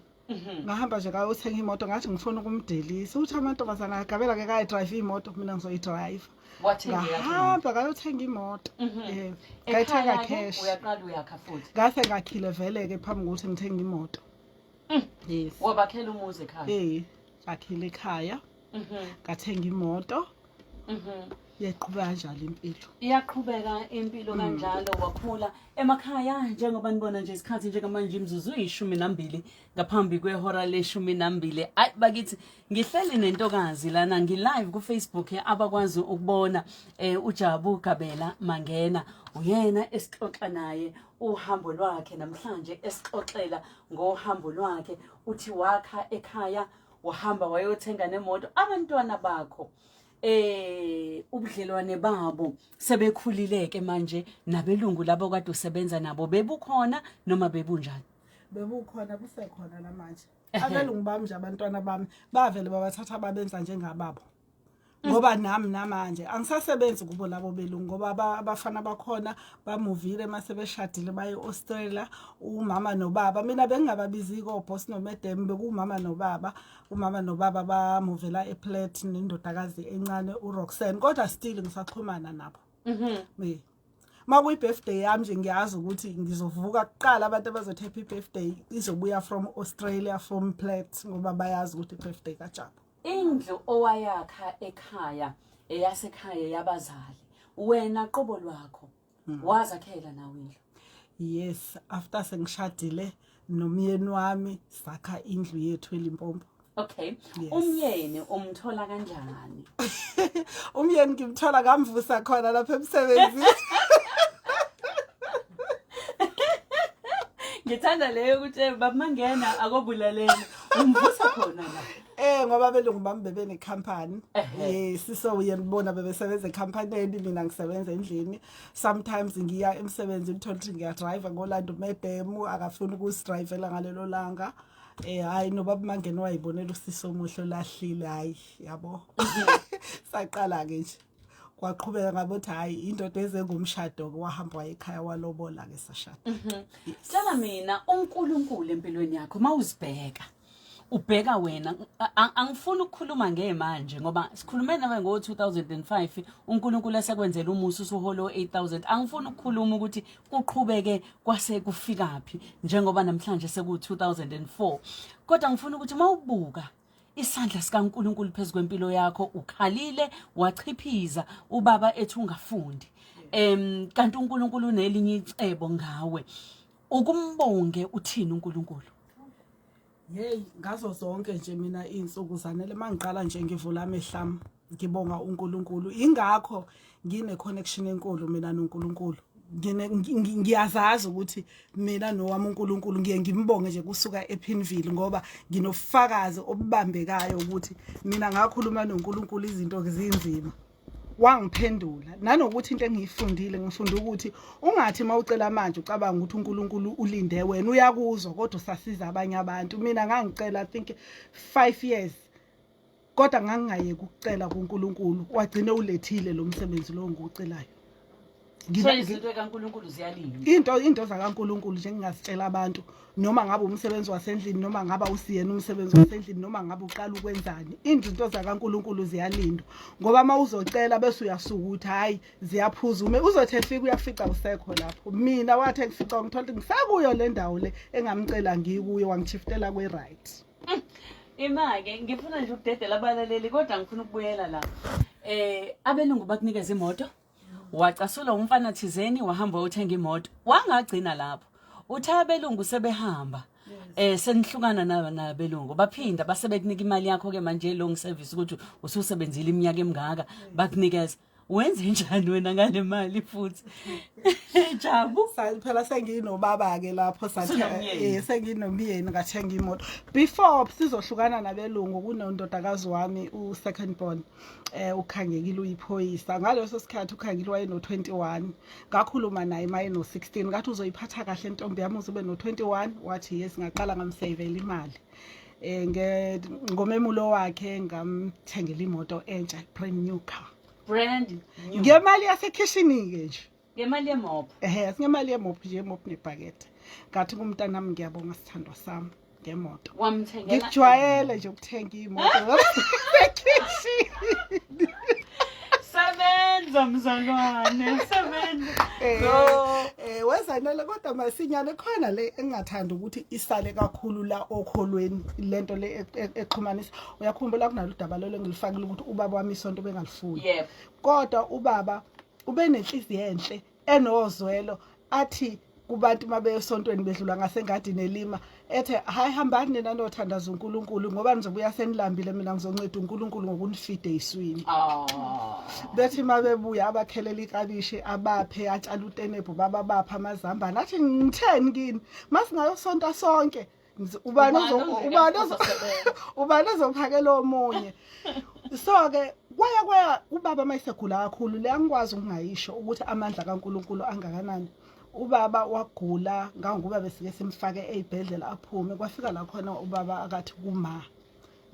Ngahamba nje ngayothenga imoto, ngathi ngifuna ukumdelisa. Uthi amantombazana agabela ke kayidrayive imoto, mina ngizoyidrayiva. Wathenga eyakho imoto. Ngahamba ngayothenga imoto. Ngayithenga Ekhaya-ke cash. uyaqala uyakha futhi. Ngase ngakhile vele-ke phambi kokuthi ngithenge imoto. Yes. Wabakhela umuzi ekhaya. Ngakhile ekhaya. Ngathenga imoto. Yaqhubeka kanjalo impilo. Iyaqhubeka impilo kanjalo, wakhula emakhaya njengoba nibona nje isikhathi njengamanje imizuzu 12 ngaphambi kwehora le-12. Ayi bakithi, ngihleli nentokazi lana, ngi-live ku-Facebook, abakwazi ukubona uJabu Gabela Mangena, uyena esixoxa naye uhambo lwakhe namhlanje, esixoxela ngohambo lwakhe. Uthi wakha ekhaya, wahamba wayothenga nemoto. Abantwana bakho, ubudlelwane babo sebekhulile ke manje nabelungu labo kade usebenza nabo, bebukhona noma bebunjani? Bebukhona, busekhona namanje. Abelungu bami nje, abantwana bami bavele babathatha babenza njengababo, ngoba nami namanje angisasebenzi kubo labo belungu, ngoba abafana bakhona bamuvile mase beshadile baye e-Australia, umama nobaba. Mina bengingababizi ko-boss no-madam, bekuwumama nobaba. Umama nobaba bamuvela ePlat nendodakazi encane uRoxanne, kodwa still ngisaxhumana nabo. Makuyi-birthday yami nje, ngiyazi ukuthi ngizovuka kuqala, abantu abazothi happy birthday izobuya from Australia, from Plat, ngoba bayazi ukuthi i-birthday kaJabu. Indlu owayakha ekhaya, eyasekhaya yabazali, wena qobo lwakho wazakhela nawe indlu? Yes, after sengishadile nomyeni wami, sakha indlu yethu eLimpopo. Okay. Umyeni umthola kanjani? Umyeni ngimthola ngamvusa khona lapha emsebenzini. Ngithanda leyo ukuthi babamangena akobulalela, umvusa khona la. Ngoba abelungu bami bebene company. Yes, so uyabona bebesebenza ecompanyeni, mina ngisebenza endlini. Sometimes ngiya emsebenzini, uthola ukuthi ngiyadrive ngolanda umedem, akafuni ukusidrivela ngalelo langa. Hayi, nobaba Mangena wayibonela usisi omuhle olahlile, hayi yabo. Saqala ke nje. Kwaqhubeka ngabothi hayi, indoda eze ngomshado ke, wahamba waye ekhaya, walobola ke, sashada. Tshela mina, uNkulunkulu empilweni yakho, mawuzibheka, ubheka wena, angifuni ukukhuluma ngemanje ngoba sikhulume nawe ngo-2005, uNkulunkulu esekwenzela umusa, usuholo 8000. Angifuni ukukhuluma ukuthi kuqhubeke kwase kufikaphi njengoba namhlanje seku-2004, kodwa ngifuna ukuthi mawubuka isandla sikaNkulunkulu phezu kwempilo yakho, ukhalile wachiphiza ubaba ethi ungafundi, kanti uNkulunkulu unelinye icebo ngawe, ukumbonge uthini uNkulunkulu? Hey, ngazo zonke nje mina izinsuku zanele, mangiqala nje ngivula amehlami ngibonga uNkulunkulu. Ingakho ngine connection enkulu mina noNkulunkulu. Ngiyazazi ukuthi mina nowami uNkulunkulu ngiye ngimbonge nje kusuka ePinville, ngoba nginofakazi obubambekayo ukuthi mina ngakhuluma noNkulunkulu izinto zinzima, wangiphendula. Nanokuthi into engiyifundile, ngifunda ukuthi ungathi mawucela manje ucabanga ukuthi uNkulunkulu ulinde wena, uyakuzwa kodwa usasiza abanye abantu. Mina ngangicela I think 5 years, kodwa ngangingayeki ukucela kuNkulunkulu, wagcine ulethile lo msebenzi lo ngiwucelayo. So izinto kaNkulunkulu ziyalinda. Into zakaNkulunkulu nje ngingazitshela abantu, noma ngabe umsebenzi wasendlini, noma ngabe usiyena umsebenzi wasendlini, noma ngabe uqala ukwenzani, izinto zakaNkulunkulu ziyalindwa, ngoba uma uzocela bese uyasuka ukuthi hayi ziyaphuza, ume uzothi efika uyafica usekho lapho. Mina wathi engifica ngithola ukuthi ngisakuyo le ndawo le engamcela ngikuyo, wangishiftela kwe-right. Ima-ke, ngifuna nje ukudedela abalaleli, kodwa ngifuna ukubuyela la. Abelungu bakunikeza imoto. Wacasula umfana thizeni, wahamba wayothenga imoto, wangagcina lapho. Uthe abelungu sebehamba, senihlukana nabelungu, baphinda base bekunika imali yakho ke manje long service, ukuthi ususebenzile iminyaka emingaka, bakunikeza. Wenze njani wena ngale mali futhi, Jabu? Phela senginobaba ke lapho, sathi Usunomyeni. Senginomyeni, ngathenga imoto before sizohlukana nabelungu. Kunondodakazi wami, u second born, uKhangekile, uyiphoyisa. Ngaleso sikhathi uKhangile wayeno 21. Ngakhuluma naye maye no 16, ngathi, "Uzoyiphatha kahle intombi yami uzobe no 21?" Wathi, "Yes." Ngaqala ngamsavela imali ngomemulo wakhe, ngamthengela imoto entsha, brand new car. Brand new. Ngemali yasekhishini ke nje. Ngemali yemopho. Ehe, singemali yemophu nje, yemophu nebhakede. Ngathi kumntanami, "Ngiyabonga sithandwa sami ngemoto." Wamthengela. Ngikujwayele nje ukuthenga imoto sekhishini. Sebenza mzalwane, sebenza. No. Wezanele, kodwa masinyane khona le engingathanda ukuthi isale kakhulu la okholweni, lento le exhumanisa. Uyakhumbula kunalo daba lolo engilifakile ukuthi ubaba wami isonto bengalifuni? Yebo. Kodwa ubaba ube nenhliziyo enhle enozwelo, athi kubantu mabeya esontweni bedlula ngasengadini elima, ethe, "Hayi, hambani nina nothandaza uNkulunkulu ngoba nizobuya senilambile, mina ngizonceda uNkulunkulu ngokunifide eswini." Bethi mabebuya abakhelela iklabishi, abaphe, atshala utenebhu, bababapha amazambane. Athi, "Ngitheni kini, masingayosonta sonke, ubani Ubani ubani ozophakela omunye?" So ke kwaya kwaya ubaba mayisegula kakhulu, le angikwazi ukungayisho ukuthi amandla kaNkuluNkulu angakanani. Ubaba wagula ngangokuba besike simfake ezibhedlela aphume. Kwafika la khona ubaba akathi kuma,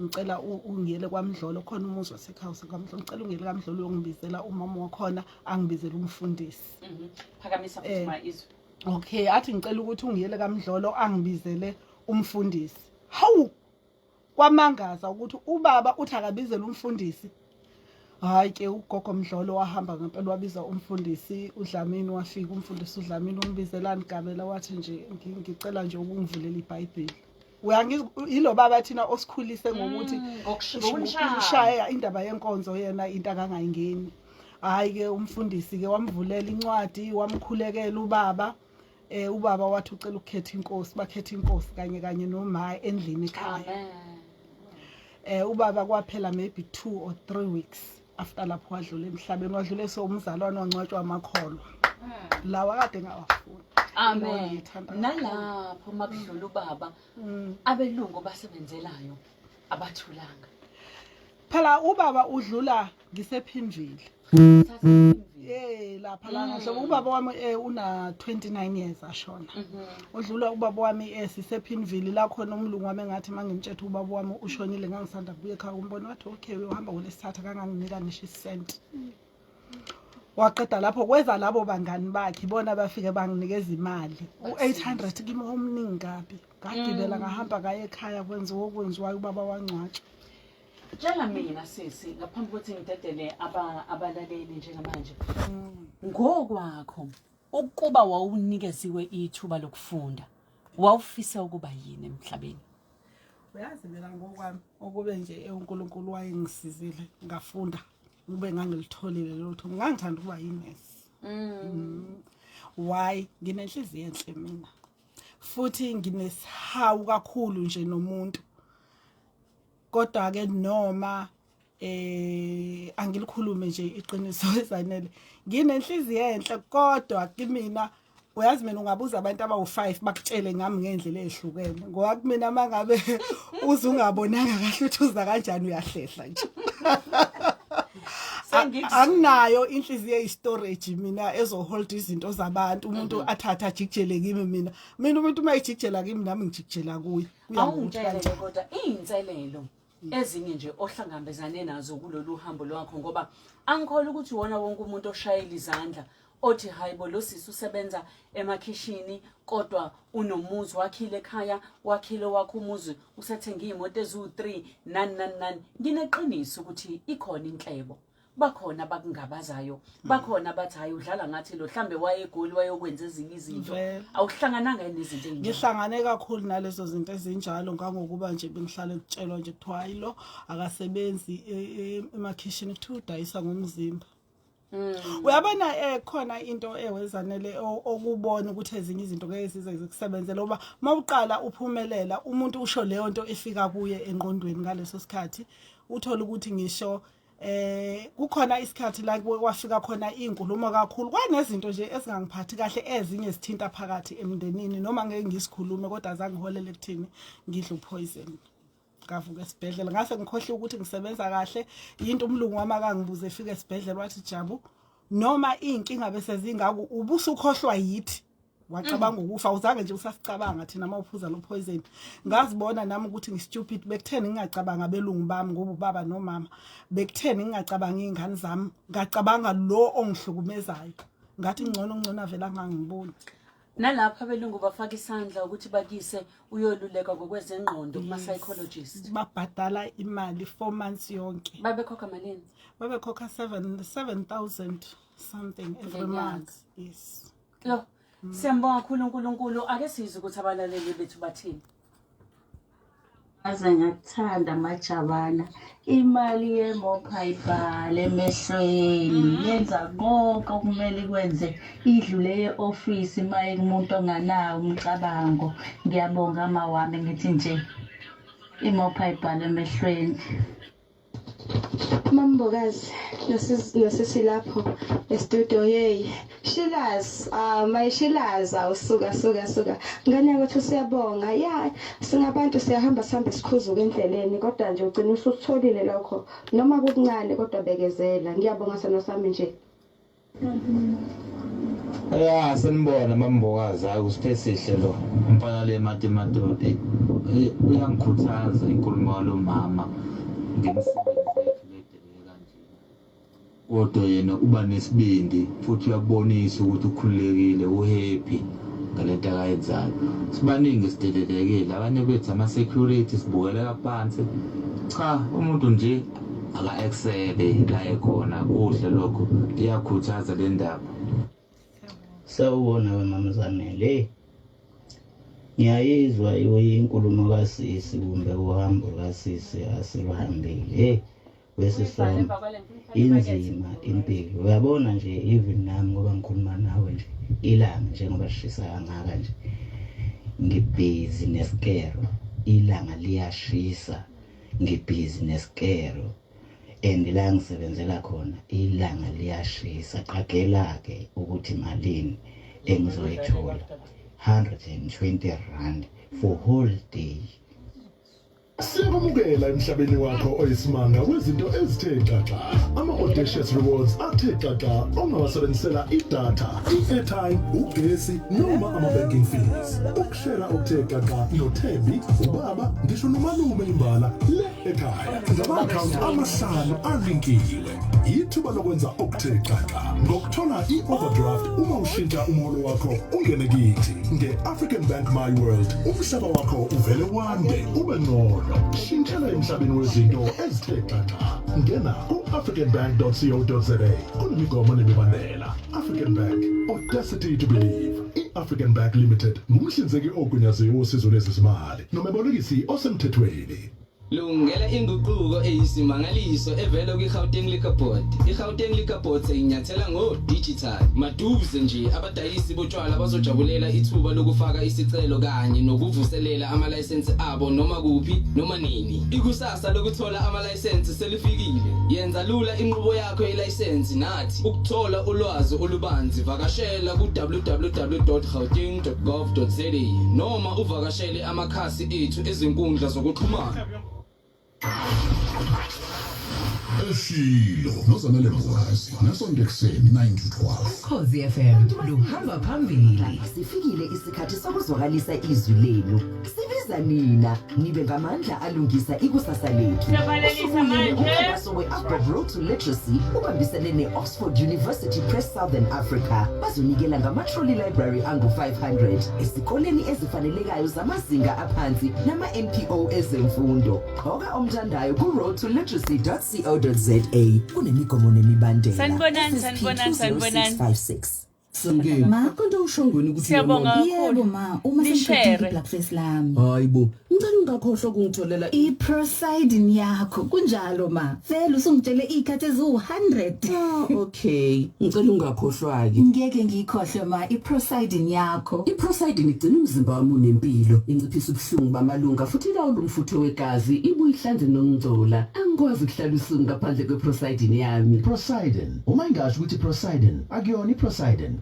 "Ngicela ungiyele kwaMdlolo, khona umuzi wasekhaya usekwamdlolo, ngicela ungiyele kaMdlolo uyongibizela umama wakhona, angibizele umfundisi." Phakamisa futhi ma izwi. Okay, athi, "Ngicela ukuthi ungiyele kaMdlolo, angibizele umfundisi." Hawu, kwamangaza ukuthi ubaba uthi akabizele umfundisi. Hayi ke, ugogo Mdlolo wahamba ngempela, wabiza umfundisi uDlamini. Wafika umfundisi uDlamini, "Ungibizelani, Gabela?" Wathi nje, "Ngicela nje ukungivulela iBhayibheli." Uyangizwa, yilo baba thina osikhulise ngokuthi Ngokunishaya. Shaya indaba yenkonzo yena into akangayingeni. Hayi ke, umfundisi ke wamvulela incwadi, wamkhulekela ubaba. Ubaba wathi ucela ukukhetha inkosi, bakhetha inkosi kanye kanye noma endlini ekhaya. Amen. Ubaba kwaphela maybe 2 or 3 weeks after lapho wadlula emhlabeni, wadlule so umzalwane, wangcwatshwa amakholwa lawa kade ngawafuni. Amen. Ngiyithanda. Nalapho makudlula ubaba, abelungu basebenzelayo abathulanga. Phela ubaba udlula ngisePimville. Thatha iPimville. Lapha la ngahlobo ubaba wami una 29 years ashona. Udlula ubaba wami sisePimville la khona umlungu wami, engathi mangimtshethe ubaba wami ushonile, ngangisanda kubuya ekhaya umbona, wathi, "Okay, uyohamba ngolesithathu." Kanganginika ngisho isenti. Waqeda lapho kweza labo bangani bakhe, bona bafike banginikeza imali u800, kimi omningi kabi. Ngagibela ngahamba ngaye ekhaya, kwenziwa okwenziwayo, ubaba wangcwatshwa. Tshela mina sisi, ngaphambi kokuthi ngidedele abalaleli njengamanje, ngokwakho, ukuba wawunikeziwe ithuba lokufunda, wawufisa ukuba yini emhlabeni? Uyazi, mina ngokwami, ukube nje uNkulunkulu wayengisizile ngafunda, kube ngangilitholile lelo thuba, ngangithanda ukuba yinesi. Why? Nginenhliziyo enhle mina, futhi nginesihawu kakhulu nje nomuntu. Kodwa ke noma angilikhulume nje iqiniso ezanele, nginenhliziyo enhle, kodwa kimina, uyazi mina, ungabuza abantu abawu5 bakutshele ngami ngendlela ezihlukene, ngoba kumina mangabe uze ungabonanga kahle ukuthi uza kanjani, uyahlehla nje. Anginayo inhliziyo eyi-storage mina ezohold izinto zabantu, umuntu athathe ajikijele kimi. Mina umuntu uma ejikijela kimi, nami ngijikijela kuye. Kuya ngokuthi Awungitshele kanjani. Kodwa iy'nselelo ezinye nje ohlangabezane nazo kulolu hambo lwakho, ngoba angikholwa ukuthi wona wonke umuntu oshayela izandla othi, "Hayi bo, lo sisi usebenza emakhishini kodwa unomuzi wakhile ekhaya, wakhile wakho umuzi, usethenga iy'moto eziwu-3, nani nani nani." Ngineqiniso ukuthi ikhona inhlebo, bakhona abakungabazayo, bakhona abathi, "Hayi, udlala ngathi lo, mhlambe wayeGoli wayokwenza ezinye izinto." Vele. Awuhlangananga yini nezinto ey'njalo? Ngihlangane kakhulu nalezo zinto ezinjalo, ngangokuba nje bengihlale kutshelwa nje, kuthiwa, "Hayi, lo akasebenzi emakhishini," kuthiwa udayisa ngomzimba. Uyabona khona into ewezanele okubona ukuthi ezinye izinto ngeke zize zikusebenzele, ngoba mawuqala uphumelela, umuntu usho leyo nto efika kuye engqondweni ngaleso sikhathi. Uthola ukuthi ngisho kukhona isikhathi la kwafika khona izinkulumo kakhulu, kwanezinto nje ezingangiphathi kahle, ezinye zithinta phakathi emndenini, noma ngeke ngisikhulume, kodwa zangiholela ekuthini ngidle upoison, ngavuka esibhedlela, ngase ngikhohle ukuthi ngisebenza kahle. Yinto umlungu wami akangibuze efika esibhedlela, wathi, "Jabu, noma iy'nkinga bese zingako, ubusukhohlwa yithi, wacabanga ukufa, uzange nje usasicabanga thina uma uphuza lo poison." Ngazibona nami ukuthi ngistupid. Bekutheni ngingacabanga abelungu bami, ngoba ubaba nomama? Bekutheni ngingacabanga iy'ngane zami, ngacabanga lo ongihlukumezayo? Ngathi ngcono, ngcono avele angangiboni. Nalapha abelungu bafaka isandla ukuthi bakise uyoluleka ngokwezengqondo kuma-psychologist? Babhadala imali 4 months yonke. Babekhokha malini? Babekhokha 7,000 something every Ngenyanga. month, yes. Yo, siyambonga kakhulu uNkulunkulu. Ake sizwe ukuthi abalaleli bethu bathini. Ngaze ngakuthanda Majabana. Imali yemopha ibhala emehlweni, yenza konke okumele ikwenze, idlule ye-ofisi maye kumuntu onganawo umcabango. Ngiyabonga mawami, ngithi nje imopha ibhala emehlweni. Mambokazi nosisi lapho e-studio, hey Shilas, ah my Shilas, awusuka suka suka, ngane yakwethu, siyabonga. Ya, singabantu siyahamba, sihambe sikhuzuka endleleni, kodwa nje ugcina usutholile lokho noma kukuncane, kodwa bekezela. Ngiyabonga sona sami nje. Ya, sanibona Mambokazi. Hayi, uSiphesihle lo umfana le Matimatoti. Uyangikhuthaza inkulumo yalo mama ngemisebenzi yethu ledelele kanje, kodwa yena uba nesibindi futhi uyabonisa ukuthi ukhululekile, uhappy ngalento akayenzayo. Sibaningi sidelelekile, abanye bethu ama-security sibukeleka phansi. Cha, umuntu nje aka-excele la ekhona, kuhle lokho, iyakhuthaza le ndaba. Sawubona we mama Zanele. Ngiyayizwa inkulumo kasisi kumbe uhambo lukasisi aseluhambile. Hey, wesisoma, inzima impilo. Uyabona nje, even nami ngoba ngikhuluma nawe nje, ilanga njengoba lishisa kangaka nje, ngibhizi nesikero, ilanga liyashisa, ngibhizi nesikero, and la ngisebenzela khona ilanga liyashisa. Qagela-ke ukuthi malini engizoyithola? R120 for whole day. Siyakwamukela emhlabeni wakho oyisimanga wezinto ezithe xaxa. Ama-Audacious Rewards athe xaxa ongawasebenzisela idatha, i-airtime, ugesi noma ama-banking fees. Ukushera okuthe xaxa noThembi, ubaba, ngisho nomalume imbala le ekhaya. Ngama-akhawunti amahlanu alinkiwe. Yithuba lokwenza okuthe xaxa ngokuthola i-overdraft uma ushintsha umholo wakho ungene kithi nge-African Bank My World. Umhlaba wakho uvele wande ube ngcono. Shintshela emhlabeni wezinto ezithe xaxa. Ngena ku-africanbank.co.za kunemigomo nemibandela. African Bank, audacity to believe. I-African Bank Limited ngumhlinzeki ogunyaziwe wosizo lwezezimali nomebolekisi osemthethweni. Lungela inguquko eyisimangaliso evela kwi-Gauteng Liquor Board. I-Gauteng Liquor Board seyinyathela ngo-digital. Maduze nje abadayisi botshwala bazojabulela ithuba lokufaka isicelo kanye nokuvuselela amalayisensi abo noma kuphi noma nini. Ikusasa lokuthola amalayisensi selifikile. Yenza lula inqubo yakho yelayisensi nathi. Ukuthola ulwazi olubanzi, vakashela ku-www.gauteng.gov.za noma uvakashele amakhasi ethu ezinkundla zokuxhumana. Eshilo noZanele Mbokazi, ngesonto ekuseni 9 to 12. Ukhozi FM luhamba phambili. Sifikile isikhathi sokuzwakalisa izwi lenu. Sibiza nina nibe ngamandla alungisa ikusasa lethu. Siyavalelisa Usubuyile manje. umkhankaso we-Avbob Road to Literacy ubambisene ne-Oxford University Press Southern Africa. Bazonikela ngama-trolley library angu-500 ezikoleni ezifanelekayo zamazinga aphansi nama-NPO ezemfundo. Qhoka omthandayo ku-roadtoliteracy.co.za kunemigomo nemibandela. Sanibonani, SSP sanibonani, sanibonani. 20656. Samkelo. Ma? Kanti awushongweni ukuthi Siyabonga uyamona? Yebo ma, uma sengiqedile Nishere. i-blackface lami. Hayibo, ngicela ungakhohlwa ukungitholela I-Procidin yakho kunjalo ma. Vele usungitshele izikhathi eziwu-100. Ah, okay. Ngicela ungakhohlwa-ke. Ngeke ngiyikhohlwe ma i-Procidin yakho. I-Procidin igcina umzimba wami unempilo, inciphisa ubuhlungu bamalunga futhi ilawula umfutho wegazi, ibuye ihlanze nokungcola. Angikwazi ukuhlala usuku ngaphandle kwe-Procidin yami. Procidin. Uma ingasho ukuthi Procidin, akuyona iProcidin.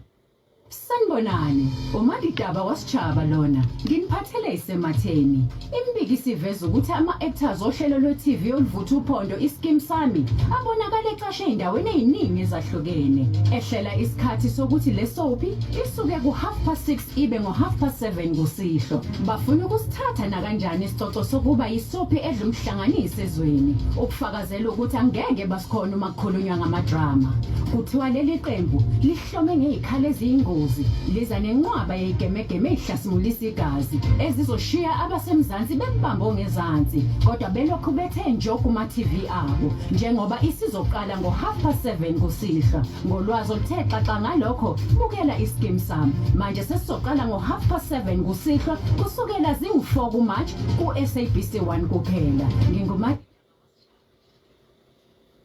Sanibonani, uMadidaba wasitshaba lona. Nginiphathele isematheni. Imibiko isiveza ukuthi ama-actors ohlelo lwe-TV oluvutha uphondo iSkeem Saam abonakala ecashe ey'ndaweni ey'ningi ezahlukene. Ehlela isikhathi sokuthi le soapie isuke ku-6:30 ibe ngo-7:30 kusihlwa. Bafuna ukusithatha nakanjani isicoco sokuba yisoapie edla umhlanganisi ezweni. Ukufakazela ukuthi angeke basikhona uma kukhulunywa ngamadrama. Kuthiwa leli qembu lihlome ngey'khali eziyingozi, liza nenqwaba yeyigemegeme ezihlasimulisa igazi ezizoshiya abasemzansi bembambe ongezansi kodwa belokhu bethe njo kuma-TV abo njengoba isizoqala ngo-7:30 kusihlwa. Ngolwazi oluthe xaxa ngalokho, bukela iSkeem Saam. Manje sesizoqala ngo-7:30 kusihlwa kusukela zingu-4 kuMarch ku-SABC 1 kuphela. Nginguma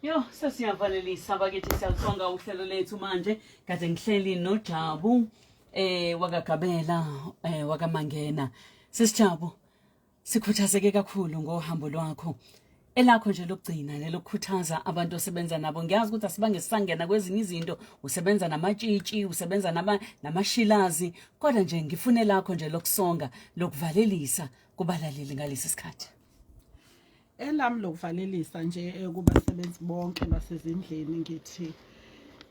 Yo, sesiyavalelisa bakithi siyalisonga uhlelo lethu manje. Kade ngihleli noJabu wakaGabela wakaMangena. Sisijabu, sikhuthazeke kakhulu ngohambo lwakho. Elakho nje lokugcina lelokukhuthaza abantu osebenza nabo. Ngiyazi ukuthi asibange sisangena kwezinye izinto, usebenza namatshitshi, usebenza namashilazi, kodwa nje ngifune lakho nje lokusonga, lokuvalelisa kubalaleli ngalesi sikhathi. Elami lokuvalelisa nje kubasebenzi bonke basezindlini ngithi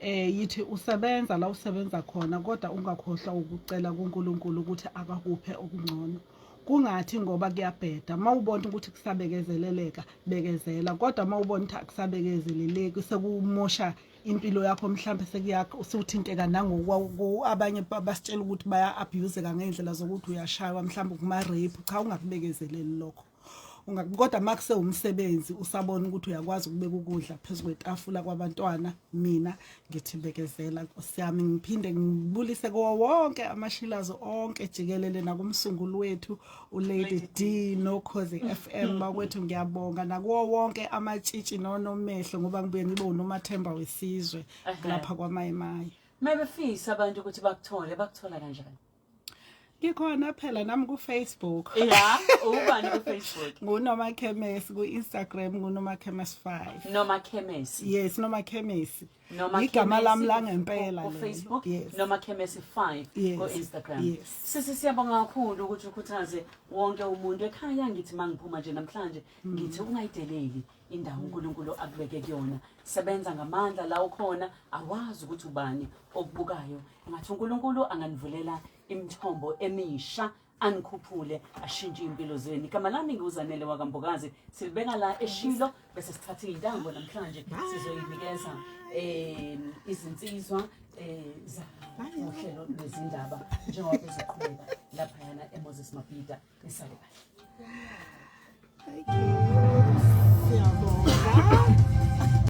yithi usebenza la usebenza khona, kodwa ungakhohlwa ukucela kuNkulunkulu ukuthi akakuphe okungcono. Kungathi ngoba kuyabheda, mawubona ukuthi kusabekezeleleka bekezela, kodwa mawubona ukuthi akusabekezeleleki sekumosha impilo yakho, mhlambe sekuyakho usuthinteka nangoku abanye basitshela ukuthi baya abuseka ngendlela zokuthi uyashaywa mhlambe kuma rape. Cha, ungakubekezeleli lokho. Kodwa makuse umsebenzi usabona ukuthi uyakwazi ukubeka ukudla phezu kwetafula kwabantwana, mina ngithi bekezela Nkosi yami. Ngiphinde ngibulise kuwo wonke amashilazo onke jikelele nakumsunguli wethu uLady D noKhozi FM bakwethu, ngiyabonga nakuwo wonke amatshitshi nonomehlo ngoba ngibuye ngibe uNomathemba wesizwe lapha kwaMayimayi. Mebefisa abantu ukuthi bakuthole, bakuthola kanjani? Ngikhona phela nami ku-Facebook. Ya, ubani ku-Facebook? NguNoma Chemist, ku-Instagram nguNoma Chemist 5. Noma Chemist. Yes, Noma Chemist. Noma Igama Chemist lami langempela ku lelo. Facebook, Yes. Noma Chemist 5 Yes. ku Instagram. Yes. Sisi, siyabonga kakhulu ukuthi ukhuthaze wonke umuntu ekhaya. Ngithi mangiphuma nje namhlanje ngithi ungayideleli indawo uNkulunkulu akubeke kuyona. Sebenza ngamandla la ukhona, awazi ukuthi ubani okubukayo. Ngathi uNkulunkulu anganivulela imithombo emisha, anikhuphule, ashintshe impilo zenu. Igama lami nguZanele wakaMbokazi. Silibeka la eshilo bese sithatha iy'ntambo namhlanje sizoyinikeza izinsizwa za uhlelo lwezindaba njengoba bezoqhubeka laphayana eMoses Mabhida. Nisale kahle.